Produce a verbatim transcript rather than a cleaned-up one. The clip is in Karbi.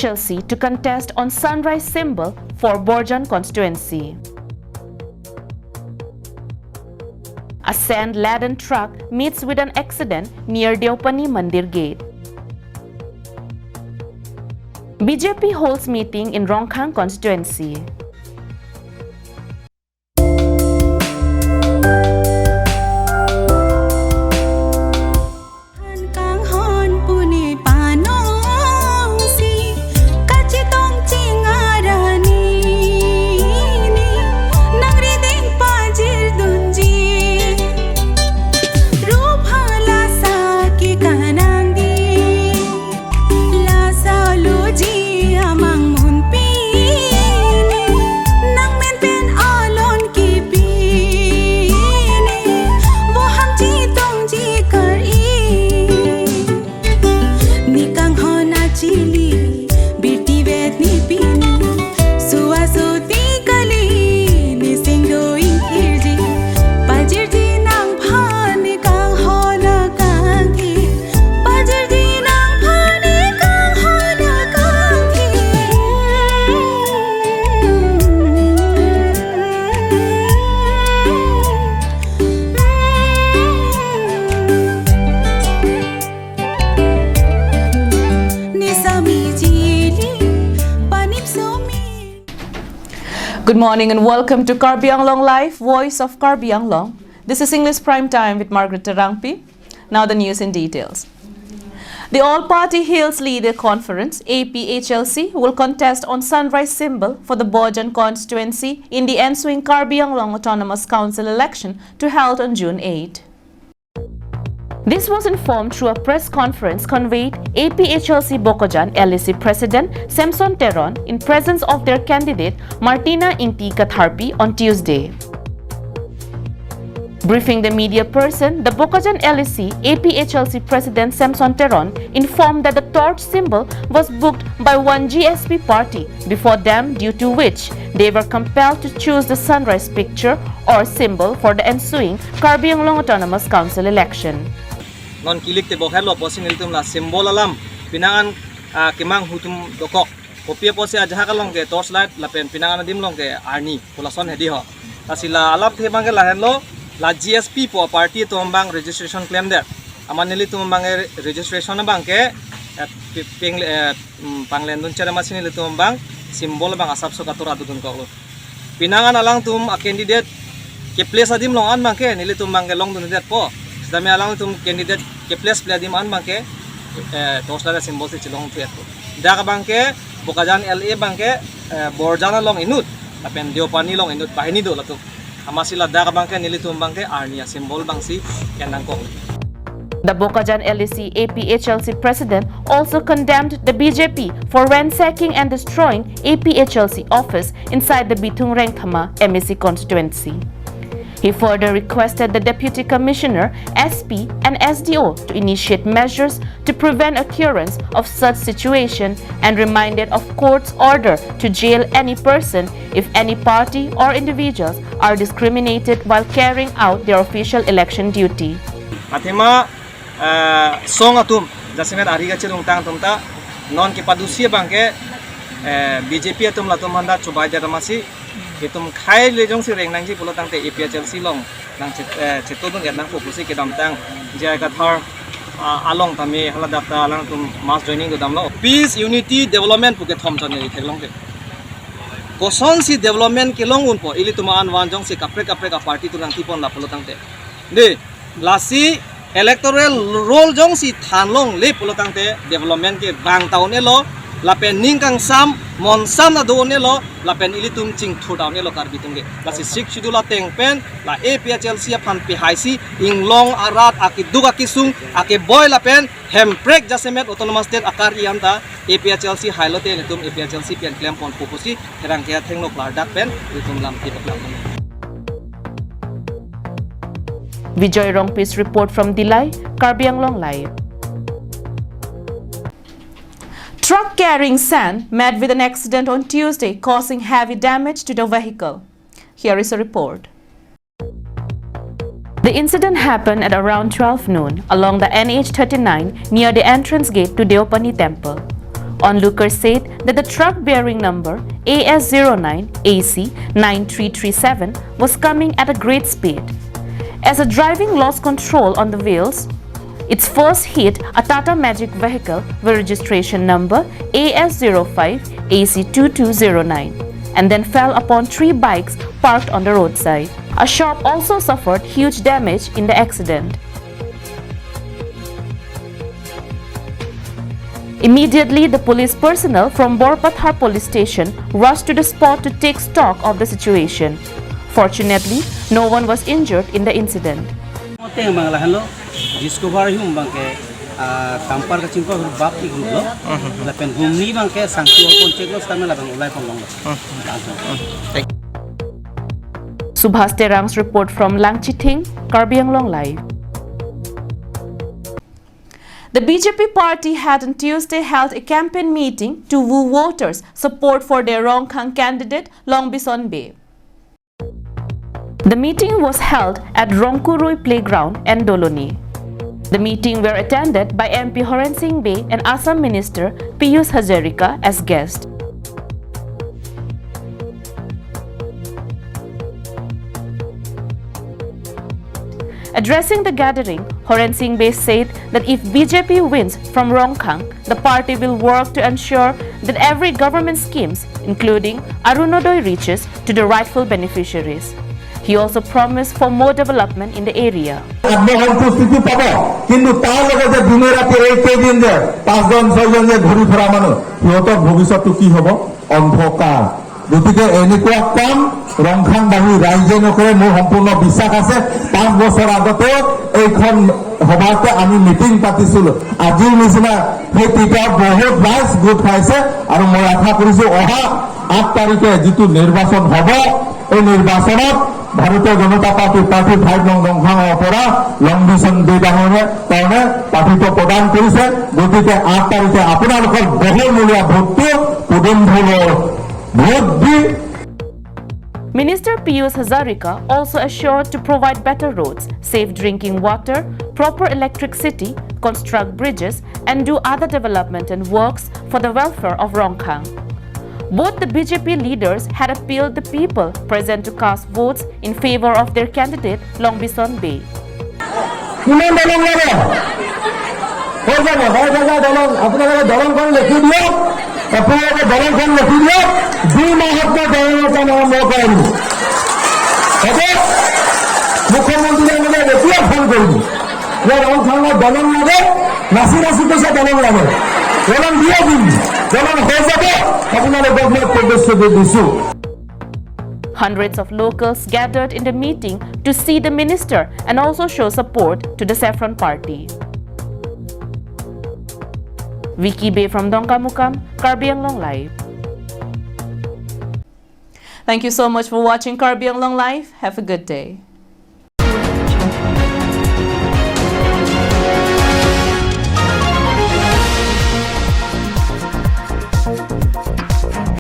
Chelsea to contest on sunrise symbol for Borjan constituency. A sand-laden truck meets with an accident near Deopani Mandir Gate. B J P holds meeting in Rongkhang constituency. Kanghon puni panongsi kachetong chingarani ni nangriding pajirdunji rupha lasa ke kanangdi. Lasa loji amang munpi ni nangmen pen alon kipi ni boham chetongji kar-i. Ni kanghon achili birti vet ni pini suwa suti kali ni singdo ingkirji pajirji nangphan ni kanghon akangki. Pajirji nangphan ni kanghon akangki. Ni sami jili panim sumi. Good morning and welcome to Karbi Anglong Live, Voice of Karbi Anglong. This is English Prime Time with Margaret Terangpi. Now the news in details. The All Party Hills Leader Conference, A P H L C, will contest on sunrise symbol for the Borjan constituency in the ensuing Karbi Anglong Autonomous Council election to held on June eight. This was informed through a press conference convened A P H L C Bokajan L A C President Samson Teron in presence of their candidate Martina Ingti Katharpi on Tuesday. Briefing the media person, the Bokajan L A C A P H L C President Samson Teron informed that the torch symbol was booked by one G S P party before them, due to which they were compelled to choose the sunrise picture or symbol for the ensuing Karbi Anglong Autonomous Council election. Non kilik te bokhelo pusi nelitum la symbol alam pinangan, ah, kemanghu atum dokok. Kopi pusi ajahak along ke torchlight lapen pinangan adim along ke arni pu lason hedi ho. Lasi la alam the abang ke lahenlo, la G S P pu party atum abang registration klemdet. Amat nelitum abang ke registration abang ke, eh, pi-, ping, eh, mm, panglendun chere amatsi nelitum abang symbol abang asapso katura dodun koklo. Pinangan alangtum a candidate ke-place adim along an abang ke nelitum abang ke longdundetpo. Sitame alangtum candidate ke-place ple adim an abang ke, eh, torchlight symbol si chelongthupo. Dak abang ke Bokajan L A abang ke, eh, Borjan along inut lapen Deopani along inut banghini do latum. Amatsi ladak abang ke nelitum abang ke arni a symbol abangsi kenangkok. The Bokajan L A C A P H L C president also condemned the B J P for ransacking and destroying A P H L C office inside the Bithung Rengthama M A C constituency. He further requested the Deputy Commissioner, S P, and S D O to initiate measures to prevent occurrence of such situation and reminded of court's order to jail any person if any party or individuals are discriminated while carrying out their official election duty. Athema, eh, song atum, jasemet ari kachelungtang atum ta, non kepadusi abang ke, eh, B J P atum latum aphan ta chobei jat amatsi, itum khei le jongsi reng nangji pulo tangte A P H L C along nang chet-, eh, chetodun et nangpo pusi kedamtang J I Kathar, ah, along tame haladak ta alangtum mass joining dodamlo. Peace, unity, development pu kethom chon neli theklongke. Kosonsi development kelong unpo, ilitum an van jongsi kaprek kaprek a party atum nangtipon la pulo tangte. De, lasi electoral roll jongsi thanlongle pulo tangte development ke vang ta un-elo, lapen ning kangsam monsam ta do un-elo, lapen ilitum chingthur ta un-elo Karbi atum ke. Lasi Sixth Schedule ateng pen la A P H L C aphan pihaisi inglong arat akeduk akesung akeboi lapen Hemprek jasemet Autonomous State akar-i anta A P H L C hailote nelitum A P H L C pen klemponpo pusi herang ke athengno klardak pen nelitum lamthe paklam. Vijay Rongpi's report from Dillai, Karbi Anglong Live. Truck carrying sand met with an accident on Tuesday, causing heavy damage to the vehicle. Here is a report. The incident happened at around twelve noon along the N H thirty-nine near the entrance gate to Deopani Temple. Onlookers said that the truck bearing number A S zero nine A C nine three three seven was coming at a great speed. As the driving lost control on the wheels, its first hit a Tata Magic vehicle with registration number A S zero five A C two two zero nine and then fell upon three bikes parked on the roadside. A shop also suffered huge damage in the accident. Immediately, the police personnel from Borpathar police station rushed to the spot to take stock of the situation. Fortunately, no one was injured in the incident. Moteng mangla halo, discover hum bangke, ah, tampar kachingko bap ti group lo. Mhm. Lapen humni bangke sangtu alpon chek lo, stamela bang ulai pon longlo. Mhm. Langsung. Mhm. Thank Subhas Terang's report from Langchithing, Karbi Anglong Live. The B J P party had on Tuesday held a campaign meeting to woo voters' support for their Rongkhang candidate Longbison Bey. The meeting was held at Rongkurui Playground and Doloni. The meeting were attended by M P Horen Sing Bey and Assam Minister Piyush Hazarika as guest. Addressing the gathering, Horen Sing Bey said that if B J P wins from Rongkhang, the party will work to ensure that every government schemes, including Arunodoi, reaches to the rightful beneficiaries. He also promised for more development in the area. আত্মসন্তুষ্টিটো পাব, কিন্তু তাৰ লগত যে দিনে ৰাতি একেদিন যে পাঁচজন ছয়জন যে ঘূৰি ফুৰা মানুহ, সিহঁতৰ ভৱিষ্যতটো কি হ'ব? অন্ধকাৰ। গতিকে এনেকুৱা কাম ৰংখাংবাসী ৰাইজে নকৰে, মোৰ সম্পূৰ্ণ বিশ্বাস আছে। পাঁচ বছৰ আগতেও এইখন সভাতে আমি মিটিং পাতিছিলো। আজিৰ নিচিনা সেই তেতিয়া বহুত ৰাইজ গোট খাইছে আৰু মই আশা কৰিছো অহা আঠ তাৰিখে যিটো নিৰ্বাচন হ'ব, এই নিৰ্বাচনত ভাৰতীয় জনতা পাৰ্টি প্ৰাৰ্থী ফাইভ নং ৰংখাঙৰ পৰা লংবিচন দে ডাঙৰীয়া কাৰণে প্ৰাৰ্থীত্ব প্ৰদান কৰিছে। গতিকে আঠ তাৰিখে আপোনালোকৰ বহুমূলীয়া ভোটটো পদুম ফুলৰ ভোট দি Minister Piyush Hazarika also assured to provide better roads, safe drinking water, proper electricity, construct bridges, and do other development and works for the welfare of Rongkhang. Both the B J P leaders had appealed the people present to cast votes in favor of their candidate Longbison Bey. কিমান দলং লাগে? হৈ যাব, হৈ যাব দলং। আপোনালোকে দলংখন লিখি দিয়ক, আপোনালোকে দলংখন লিখি দিয়ক, দুই মাহত মই দলঙৰ কাম আৰম্ভ কৰাই দিম। হ'ব? মুখ্যমন্ত্ৰী ডাঙৰীয়াক এতিয়া ফোন কৰিম যে ৰংখাঙত দলং লাগে, নাচি নাচি কৈছে দলং লাগে, দলং দিয়ে দিম, দলং হৈ যাব, আপোনালোকক মই প্ৰতিশ্ৰুতি দিছো। Hundreds of locals gathered in the meeting to see the minister and also show support to the Saffron Party. Vicky Bey from Dongkamukam, Karbi Anglong Live. Thank you so much for watching Karbi Anglong Live. Have a good day.